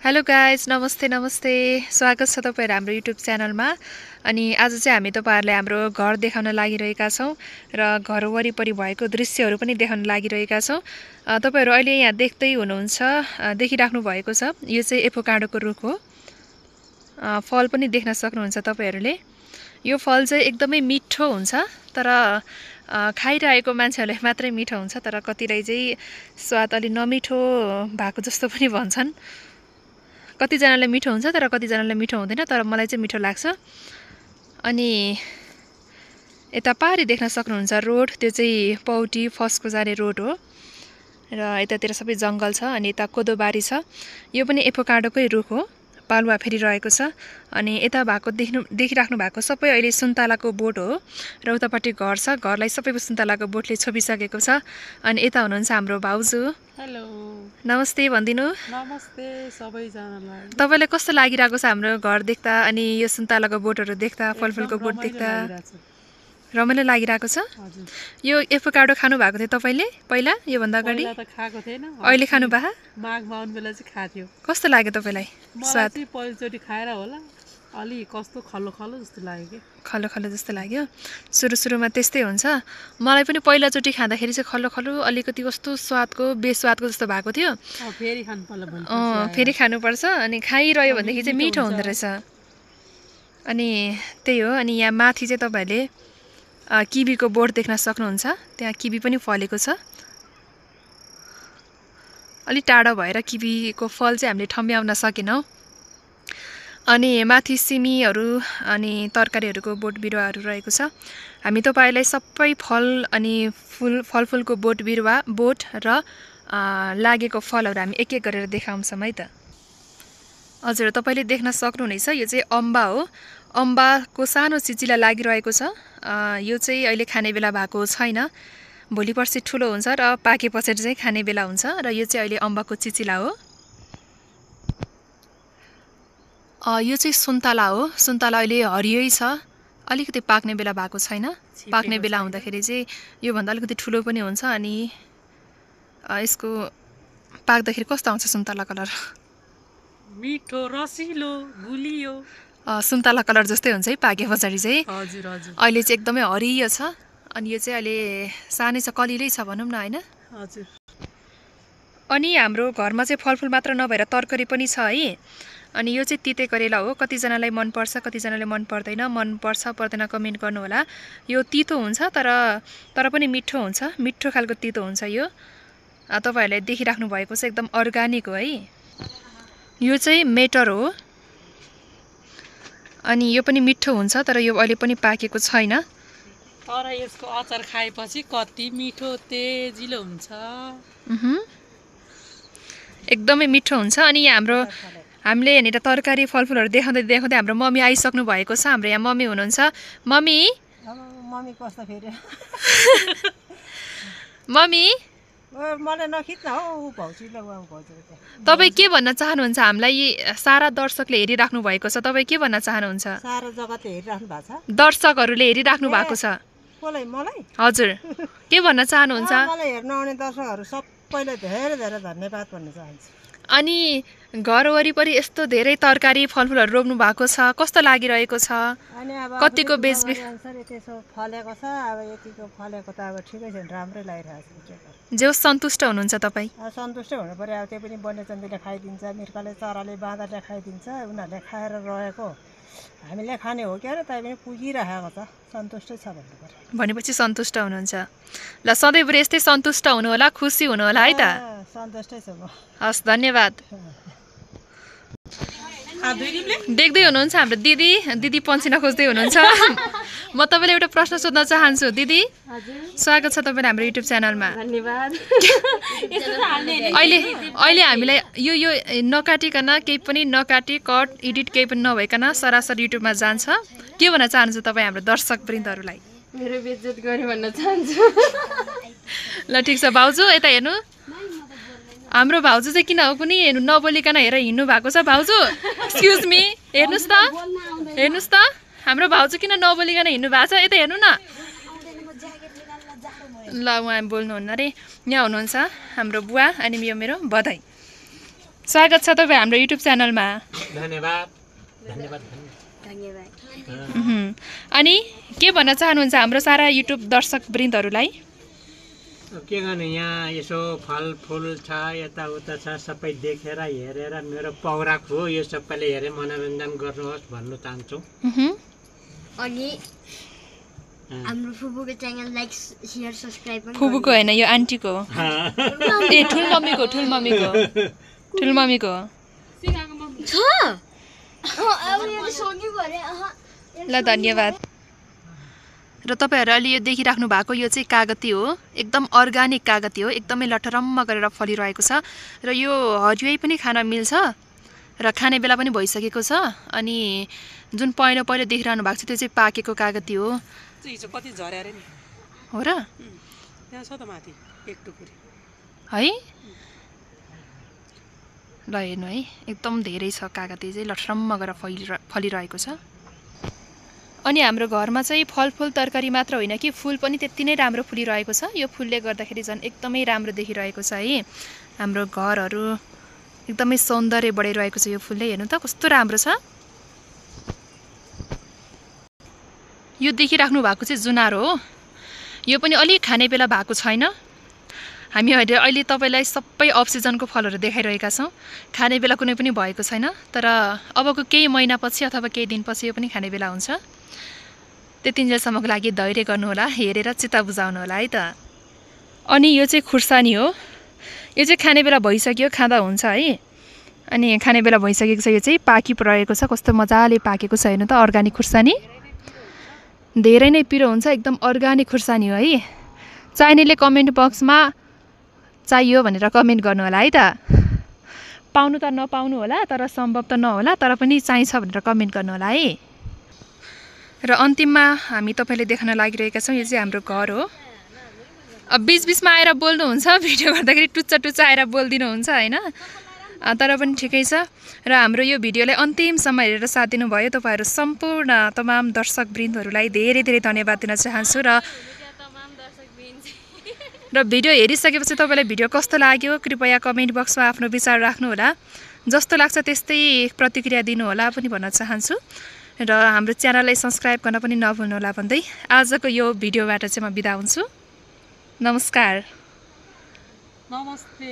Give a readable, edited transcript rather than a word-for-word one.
Hello guys नमस्ते नमस्ते स्वागत छ तपाईहरु हाम्रो युट्युब च्यानलमा। अनि आज चाहिँ हामी तपाईहरुलाई हाम्रो घर देखाउन लागिरहेका छौं र घर वरिपरि भएको दृश्यहरू पनि देखाउन लागिरहेका छौं। तपाईहरु अहिले यहाँ देख्दै हुनुहुन्छ, देखिराख्नु भएको छ, यो चाहिँ एभोकाडोको रुख हो। फल पनि देख्न सक्नुहुन्छ तपाईहरुले। यो फल चाहिँ एकदमै मिठो हुन्छ, तर खाइरहेको मान्छेहरुले मात्रै मिठो हुन्छ, तर कतिलाई चाहिँ स्वाद अलि नमिठो भएको जस्तो पनि भन्छन्। कतिजनालाई मिठो हुन्छ तर कतिजनालाई मिठो हुँदैन, तर मलाई चाहिँ मिठो लाग्छ। अनि यता पारी देख्न सक्नुहुन्छ रोड, त्यो चाहिँ पौटी फस्को जाने रोड हो र यतातिर सबै जंगल छ। अनि यता कोदोबारी छ, यो पनि एभोकाडोकै रुख हो, पालुवा फेरिरहेको छ। अनि यता भएको देखिराख्नु भएको सबै अहिले सुन्तलाको बोट हो र उतापट्टि घर छ, घरलाई सबै सुन्तलाको बोटले छोपिसकेको छ। अनि यता हुनुहुन्छ हाम्रो भाउजू। हेलो नमस्ते भन्दिनु। नमस्ते सबैजनालाई। तपाईलाई कस्तो लागिरहेको छ हाम्रो घर देख्दा अनि यो सुन्तलाको बोटहरू देख्दा, फलफुलको बोट देख्दा? रमाइलो लागिरहेको छ। हजुर, यो एभोकाडो खानु भएको थियो तपाईले पहिला, यो भन्दा अगाडि? पहिला त खाएको थिएन, अहिले खानु भा? माघ माउन बेला चाहिँ खाथ्यो। कस्तो लाग्यो तपाईलाई स्वाद? मलाई चाहिँ पहिलोचोटि खाएर होला, अलि कस्तो खल्लो खल्लो जस्तो लाग्यो के। खल्लो खल्लो जस्तो लाग्यो। सुरुमा त्यस्तै हुन्छ। मलाई पनि पहिलोचोटि खाँदाखेरि चाहिँ खल्लो खल्लो अलिकति कस्तो स्वादको बेस्वादको जस्तो भएको थियो। फेरि खानु पर्ला भन्छ। फेरि खानुपर्छ। अनि खाइरह्यो भनेदेखि चाहिँ मिठो हुँदो रहेछ। अनि त्यही हो। अनि यहाँ माथि चाहिँ तपाईहरुले किवीको बोट देख्न सक्नुहुन्छ, त्यहाँ किवी पनि फलेको छ। अलि टाढा भएर किवीको फल चाहिँ हामीले ठम्ब्याउन सकेनौं। अनि माथि सिमीहरू अनि तरकारीहरूको बोट बिरुवाहरू रहेको छ। हामी तपाईलाई सबै फल अनि फलफुलको बोट बिरुवा, बोट र लागेको फलहरू हामी एक एक गरेर देखाउँछौं है त। हजुर, तपाईले देख्न सक्नुहुनेछ, यो चाहिँ अम्बा हो। अम्बाको सानो चिचिला लागिरहेको छ। यो चाहिँ अहिले खाने बेला भएको छैन, भोलि पर्सि ठुलो हुन्छ र पाकेपछि चाहिँ खाने बेला हुन्छ। र यो चाहिँ अहिले अम्बाको चिचिला हो। यो चाहिँ सुन्तला हो। सुन्तला अहिले हरियै छ, अलिकति पाक्ने बेला भएको छैन। पाक्ने बेला हुँदाखेरि चाहिँ यो भन्दा अलिकति ठुलो पनि हुन्छ। अनि यसको पाक्दाखेरि कस्तो आउँछ सुन्तला कलर? मिठो, रसिलो, गुलियो, सुन्तला कलर जस्तै हुन्छ है पाके पछाडि चाहिँ। हजुर हजुर। अहिले चाहिँ एकदमै हरियो छ। अनि यो चाहिँ अहिले सानै छ, कलिलै छ भनौं न, हैन? हजुर। अनि हाम्रो घरमा चाहिँ फलफुल मात्र नभएर तरकारी पनि छ है। अनि यो चाहिँ तिते करेला हो। कतिजनालाई मन पर्छ, कतिजनालाई मन पर्दैन। मन पर्छ पर्दैन कमेन्ट गर्नु होला। यो तितो हुन्छ, तर पनि मिठो हुन्छ, मिठो खालको तितो हुन्छ यो। तपाईहरुले देखिराख्नु भएको छ एकदम अर्गानिक हो है। यो चाहिँ मेटर हो। अनि यो पनि मिठो हुन्छ, तर यो अहिले पनि पाकेको छैन। तर यसको अचार खाएपछि कति मिठो तेजिलो हुन्छ। एकदमै मिठो हुन्छ। अनि हामीले यहाँनिर तरकारी फलफुलहरू देखाउँदै देखाउँदै हाम्रो मम्मी आइसक्नु भएको छ। हाम्रो यहाँ मम्मी हुनुहुन्छ। मम्मी कस्तो फेरि मम्मी मलाई नखिच्न हौ भाउजूले भाउजू। तपाई के भन्न चाहनुहुन्छ? हामीलाई सारा दर्शकले हेरिराख्नु भएको छ, तपाई के भन्न चाहनुहुन्छ? सारा जगतले हेरिराख्नु भएको छ, दर्शकहरूले हेरिराख्नु भएको छ। मलाई हजुर, के भन्न चाहनुहुन्छ? मलाई हेर्न आउने दर्शकहरू सबैलाई धेरै धेरै धन्यवाद भन्न चाहन्छु। अनि घर वरिपरि यस्तो धेरै तरकारी फलफुलहरू रोप्नु भएको छ, कस्तो लागिरहेको छ? अनि अब कतिको बेचबिख त्यसो फलेको छ, अब यतिको फलेको त अब ठिकै छ, राम्रै लागिरहेको छ। जे सन्तुष्ट हुनुहुन्छ तपाईँ? सन्तुष्टै हुनु पर्यो। अब त्यो पनि वन्यजन्तुले खाइदिन्छ, मिर्काले, चराले, बाँदरले खाइदिन्छ, उनीहरूले खाएर रहेको हामीले खाने हो क्या, तै पनि पुगिरहेको छ, सन्तुष्टै छ भन्नु पर्यो। भनेपछि सन्तुष्ट हुनुहुन्छ। ल, सधैँभरि यस्तै सन्तुष्ट हुनु होला, खुसी हुनु होला है त। सन्तुष्टै छु म। हस्, धन्यवाद। देख्दै हुनुहुन्छ हाम्रो दिदी पन्सिन खोज्दै हुनुहुन्छ। म तपाईलाई एउटा प्रश्न सोध्न चाहन्छु। दिदी, स्वागत छ तपाईलाई हाम्रो युट्युब च्यानलमा। धन्यवाद। अहिले हामीलाई यो नकाटिकन, केही पनि नकाटी, कट एडिट केही पनि नभइकन सरासर युट्युबमा जान्छ। के भन्न चाहनुहुन्छ तपाईँ हाम्रो दर्शक वृन्दहरूलाई? मेरो बेइज्जत गरे भन्न चाहन्छु। ल, ठिक छ भाउजू, यता हेर्नु। हाम्रो भाउजू चाहिँ किन हो कुनै नबोलिकन हेर हिँड्नु भएको छ। भाउजू, एक्सक्युज मी, हेर्नुस् त, हाम्रो भाउजू किन नबोलिकन हिँड्नु भएको छ? यता हेर्नु न। ल, उहाँ बोल्नुहुन्न रे। यहाँ हुनुहुन्छ हाम्रो बुवा अनि यो मेरो बधाई। स्वागत छ तपाईँ हाम्रो युट्युब च्यानलमा। धन्यवाद। अनि के भन्न चाहनुहुन्छ हाम्रो सारा युट्युब दर्शक वृन्दहरूलाई? के गर्ने, यहाँ यसो फलफुल छ, यताउता छ, सबै देखेर हेरेर मेरो पौराक हो, यो सबैले हेरेर मनोरञ्जन गर्नुहोस् भन्नु चाहन्छु। अनि हाम्रो फुपूको च्यानल लाइक शेयर सब्स्क्राइब पनि फुपूको होइन, यो आन्टीको हो। ए ठुलमम्मीको छ। ल धन्यवाद। र तपाईँहरू अहिले यो देखिराख्नु भएको यो चाहिँ कागती हो, एकदम अर्ग्यानिक कागती हो, एकदमै लटरम्म गरेर फलिरहेको छ। र यो हरियो पनि खान मिल्छ र खाने बेला पनि भइसकेको छ। अनि जुन पहिलो देखिरहनु भएको छ त्यो चाहिँ पाकेको कागती हो। हिजो कति झर्या अरे नि हो र? यहाँ छ त माथि एक टुकुरी है। ल हेर्नु है, एकदम धेरै छ कागती चाहिँ, लटरम्म गरेर फलिरहेको छ। अनि हाम्रो घरमा चाहिँ फलफुल तरकारी मात्र होइन कि फुल पनि त्यति नै राम्रो फुलिरहेको छ। यो फुलले गर्दाखेरि झन् एकदमै राम्रो देखिरहेको छ है। हाम्रो घरहरू एकदमै सौन्दर्य बढाइरहेको छ यो फुलले। हेर्नु त कस्तो राम्रो छ। यो देखिराख्नु भएको चाहिँ जुनार हो। यो पनि अलिक खाने बेला भएको छैन। हामी अहिले तपाईँलाई सबै अफ सिजनको फलहरू देखाइरहेका छौँ। खाने बेला कुनै पनि भएको छैन, तर अबको केही महिनापछि अथवा केही दिनपछि यो पनि खाने बेला हुन्छ। त्यतिन्जेलसम्मको लागि धैर्य गर्नुहोला, हेरेर चित्त बुझाउनु होला है त। अनि यो चाहिँ खुर्सानी हो। यो चाहिँ खाने बेला भइसक्यो, खाँदा हुन्छ है। अनि खाने बेला भइसकेको छ। यो चाहिँ पाकिरहेको छ, कस्तो मजाले पाकेको छ। हेर्नु त, अर्ग्यानिक खुर्सानी, धेरै नै पिरो हुन्छ, एकदम अर्ग्यानिक खुर्सानी हो है। चाहिनेले कमेन्ट बक्समा चाहियो भनेर कमेन्ट गर्नु होला है त। पाउनु त नपाउनु होला, तर सम्भव त नहोला, तर पनि चाहिन्छ भनेर कमेन्ट गर्नु होला है। र अन्तिममा हामी तपाईँले देखाउन लागिरहेका छौँ, यो चाहिँ हाम्रो घर हो। अब बिचबिचमा आएर बोल्नुहुन्छ, भिडियो गर्दाखेरि टुच्चा आएर बोलिदिनुहुन्छ होइन, तर पनि ठिकै छ। र हाम्रो यो भिडियोलाई अन्तिमसम्म हेरेर साथ दिनुभयो तपाईँहरू सम्पूर्ण तमाम दर्शक वृन्दहरूलाई धेरै धन्यवाद दिन चाहन्छु। र भिडियो हेरिसकेपछि तपाईँलाई भिडियो कस्तो लाग्यो कृपया कमेन्ट बक्समा आफ्नो विचार राख्नुहोला। जस्तो लाग्छ त्यस्तै प्रतिक्रिया दिनुहोला पनि भन्न चाहन्छु। र हाम्रो च्यानललाई सब्स्क्राइब गर्न पनि नभुल्नुहोला भन्दै आजको यो भिडियोबाट चाहिँ म बिदा हुन्छु। नमस्कार। नमस्ते।